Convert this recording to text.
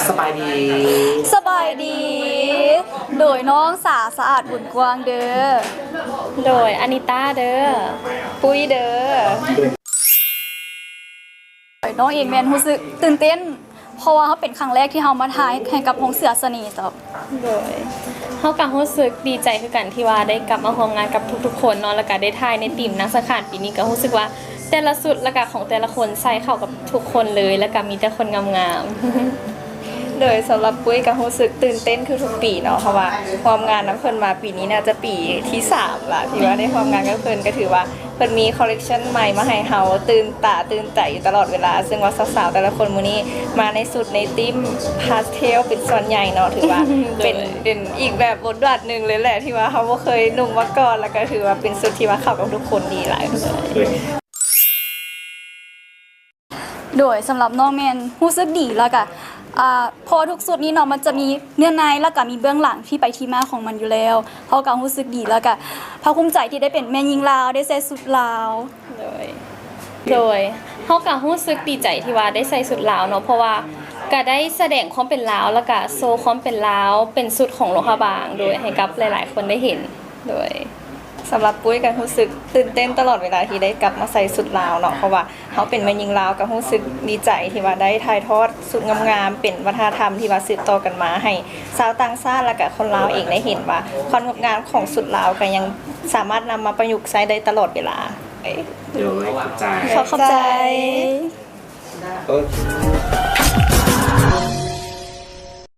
ສະບາຍດີ ສະບາຍດີ ໂດຍ ນ້ອງສາ ສະອາດ ບຸນກວ້າງເດີ ໂດຍ ອານິຕາເດີ ປຸ້ຍເດີ ໂດຍ ນ້ອງເອງແມ່ນຮູ້ສຶກຕື່ນເຕັ້ນ ເພາະວ່າເຮົາເປັນຄັ້ງແລກທີ່ເຮົາມາຖ່າຍໃຫ້ກັບໂຮງເສືອສະເໜ່ເຈົ້າ. ໂດຍ ເຮົາກະຮູ້ສຶກດີໃຈຄືກັນທີ່ວ່າໄດ້ກັບມາຮ່ວມງານກັບທຸກໆຄົນເນາະ ແລ້ວກະໄດ້ຖ່າຍໃນທີມນາງສັງຂານປີນີ້ ກະຮູ້ສຶກວ່າແຕ່ລະຊຸດ ແລ້ວກະຂອງແຕ່ລະຄົນໃສ່ເຂົ້າກັບທຸກຄົນເລີຍ ແລ້ວກະມີແຕ່ຄົນງາມໆ. ໂດຍ ສຳລັບປຸ້ຍກະຮູ້ສຶກຕື່ນເຕັ້ນຄືທຸກປີເນາະ ເພາະວ່າຮ່ວມງານນຳເພິ່ນມາປີນີ້ໜ້າຈະປີທີສາມລະ ທີ່ວ່າໄດ້ຮ່ວມງານກັບເພິ່ນ ກະຖືວ່າ ເພິ່ນມີຄໍເລັກຊັນໃໝ່ມາໃຫ້ເຮົາຕື່ນຕາຕື່ນໃຈຢູ່ຕະຫຼອດເວລາ ເຊິ່ງວ່າສາວໆແຕ່ລະຄົນມື້ນີ້ມາໃນຊຸດໃນທີມພາສເທວເປັນສ່ວນໃຫຍ່ເນາະ ຖືວ່າເປັນ ໂດຍ ເປັນອີກແບບບົດບາດໜຶ່ງເລີຍແຫຼະ ທີ່ວ່າເຮົາບໍ່ເຄີຍນຸ່ງມາກ່ອນ ແລ້ວກະຖືວ່າເປັນຊຸດທີ່ວ່າເຂົ້າກັບທຸກຄົນດີຫຼາຍ. ໂດຍ ສຳລັບນ້ອງແມ່ນຮູ້ສຶກດີ ແລ້ວກະ ອ່າ ເພາະວ່າທຸກຊຸດນີ້ເນາະ ມັນຈະມີເນື້ອໃນ ແລ້ວກະມີເບື້ອງຫຼັງທີ່ໄປທີ່ມາຂອງມັນຢູ່ແລ້ວ ເຮົາກະຮູ້ສຶກດີ ແລ້ວກະພາກພູມໃຈທີ່ໄດ້ເປັນແມ່ຍິງລາວ ໄດ້ໃສ່ຊຸດລາວ. ໂດຍ ໂດຍ ເຮົາກະຮູ້ສຶກດີໃຈທີ່ວ່າໄດ້ໃສ່ຊຸດລາວເນາະ ເພາະວ່າກະໄດ້ສະແດງຄວາມເປັນລາວ ແລ້ວກະໂຊຄວາມເປັນລາວ ເປັນຊຸດຂອງຫຼວງພະບາງ ໂດຍ ໃຫ້ກັບຫຼາຍໆຄົນໄດ້ເຫັນ ໂດຍ ສຳລັບປຸ້ຍກະຮູ້ສຶກຕື່ນເຕັ້ນຕະຫຼອດເວລາທີ່ໄດ້ກັບມາໃສ່ຊຸດລາວເນາະ ເພາະວ່າເຮົາເປັນແມ່ຍິງລາວ ກະຮູ້ສຶກດີໃຈທີ່ວ່າໄດ້ຖ່າຍທອດຊຸດງາມໆ ເປັນວັດທະນະທຳທີ່ວ່າສືບຕໍ່ກັນມາ ໃຫ້ຊາວຕ່າງຊາດ ແລ້ວກະຄົນລາວເອງໄດ້ເຫັນວ່າຄວາມງົດງາມຂອງຊຸດລາວກະຍັງສາມາດນຳມາປະຍຸກໃຊ້ໄດ້ຕະຫຼອດເວລາ. ໂດຍ ຂອບໃຈ ຂອບ ຂອບໃຈ ໂອເຄ.